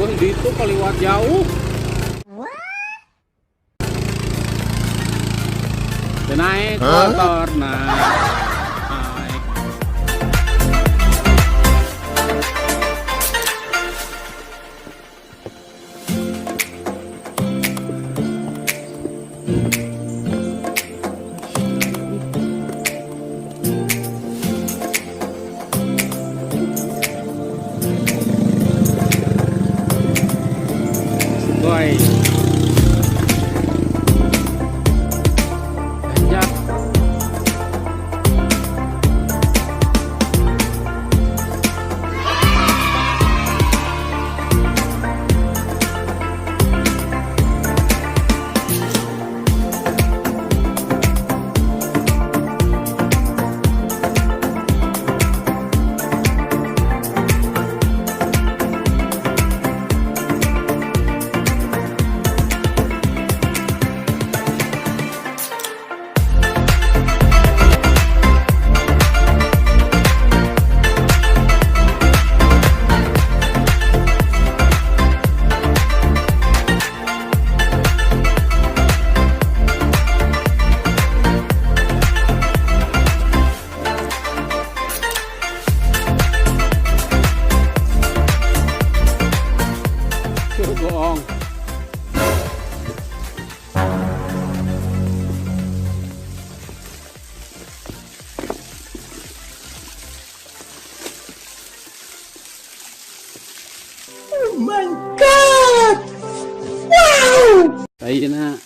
Geus ditu kaliwat jauh. Teu naik motor nah. Naik. Boy. Ganjak. Tuh, bohong. Oh my God! Wow! Ayeuna.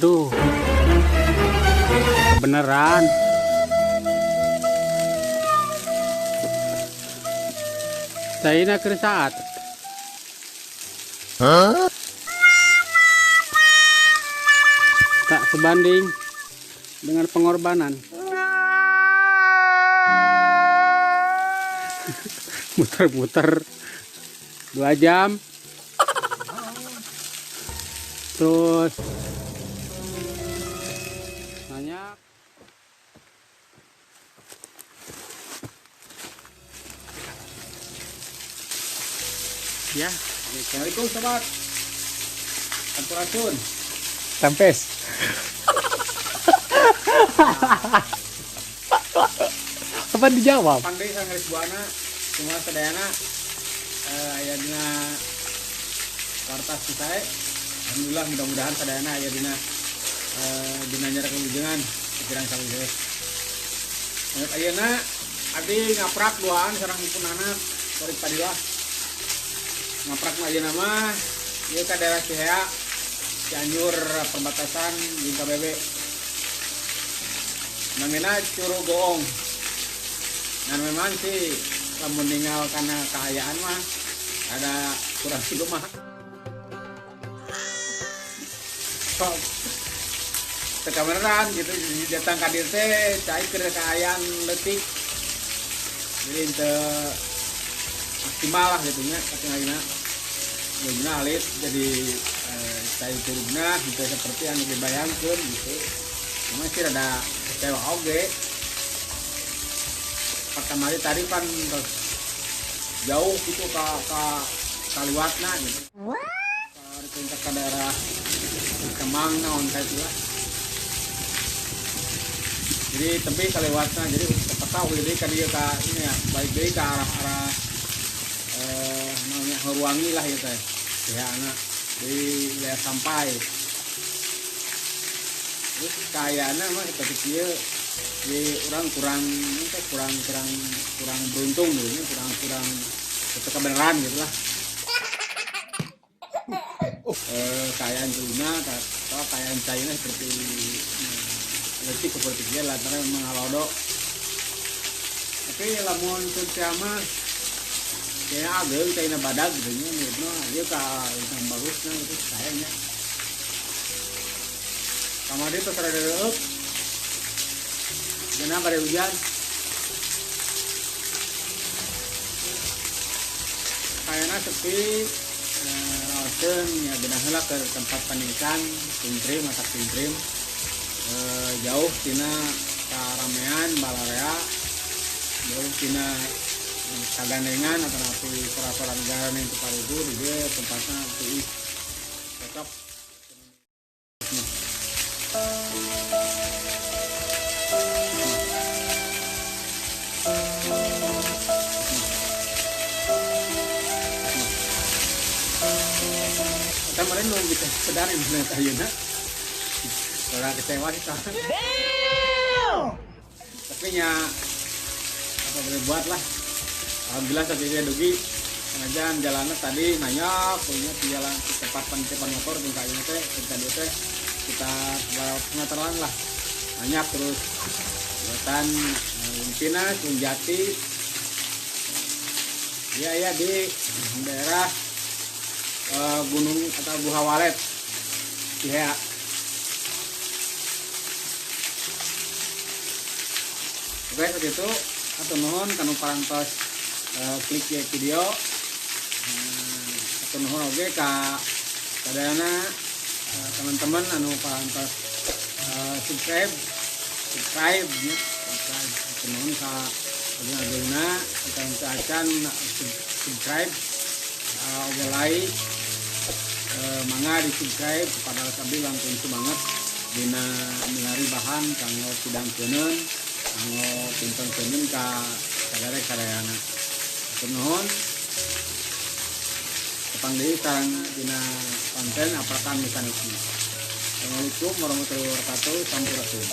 Duh. Beneran. Caina keur saat. Huh? Tak sebanding dengan pengorbanan. Muter-muter 2 jam. Terus nanya ya. Assalamualaikum sobat. Sampurasun. Tampes. Apa dijawab? Pandai sanggeus buana semua sadayana aya dina wartas sae. Alhamdulillah, mudah-mudahan sadayana aya dina nyara kewilujengan pikiran sawise. Menurut ayeuna abdi ngaprak duaan sareng ipunana Torik Padilah. Ngaprak mah ayeuna mah ieu ka daerah Cihea, Cianjur, perbatasan jeung KBB. Namina Curug Goong. Dan memang sih lamun ninggal karena kaayaan mah ada kurang hidup mah. Sok teu beneran gitu, jadi datang ka dieu teh cai keur kaayaan leutik. Jadi teu maksimal lah gitu nya katingalina. Jadinya alit jadi cai curugna gitu seperti anu dibayangkeun gitu. Cuma sih rada kecewa oge. Pertama kali tadi pan terus jauh gitu ka kaliwatna gitu. Ka ke daerah Kemang naon kayak itu lah. Jadi tepi kaliwatna, jadi terpaksa deui ka dieu ka ini ya, balik deui ke arah-arah namanya Haurwangi lah gitu ya. Ya anak di wilayah sampai. Terus kayaknya mah seperti kieu di orang kurang teh kurang kurang kurang beruntung gitu nya, kurang kurang itu kebenaran gitu lah. Kaayaan Cina atau kaayaan China seperti leutik seperti kieu lantaran memang halodo. Tapi lamun ceu mah kayaknya ageng China badag gitu nya, menurutna ieu ka yang bagusna gitu kayaknya. Kamari tos rada reueup. Geuna bade hujan. Kayaknya sepi, raoseun ya geuna heula ke tempat panikan tingkrim, masak tingkrim. Jauh tina karamean balarea, jauh tina Kagandengan atau napi peraturan negara yang parugu di dieu tempatna tiis cocok. Kemarin belum bisa sedar ini ayeuna. Orang kecewa sih kan. Tapi nya apa boleh buat lah. Alhamdulillah saat ini dugi senajan jalannya tadi nanya punya di jalan di tempat penitipan motor di kayu teh kita dia teh kita berapa meteran lah banyak terus buatan Pimpinan Jati ya ya di daerah Gunung atau Guha Walet ya. Oke seperti itu atau nuhun kanu parantos klik ya video atau nuhun oge ka sadayana teman-teman anu parantos subscribe ya, subscribe atau nuhun ka ageuna acan acan subscribe oge like mangga di subscribe kepada abdi langkung semangat dina milari bahan kanggo sidang keuneun kanggo pinten keuneun ka saderek sadayana. Nuhun tepang deui sareng dina konten aprakan mekanisme. Assalamualaikum warahmatullahi wabarakatuh. Sampurasun.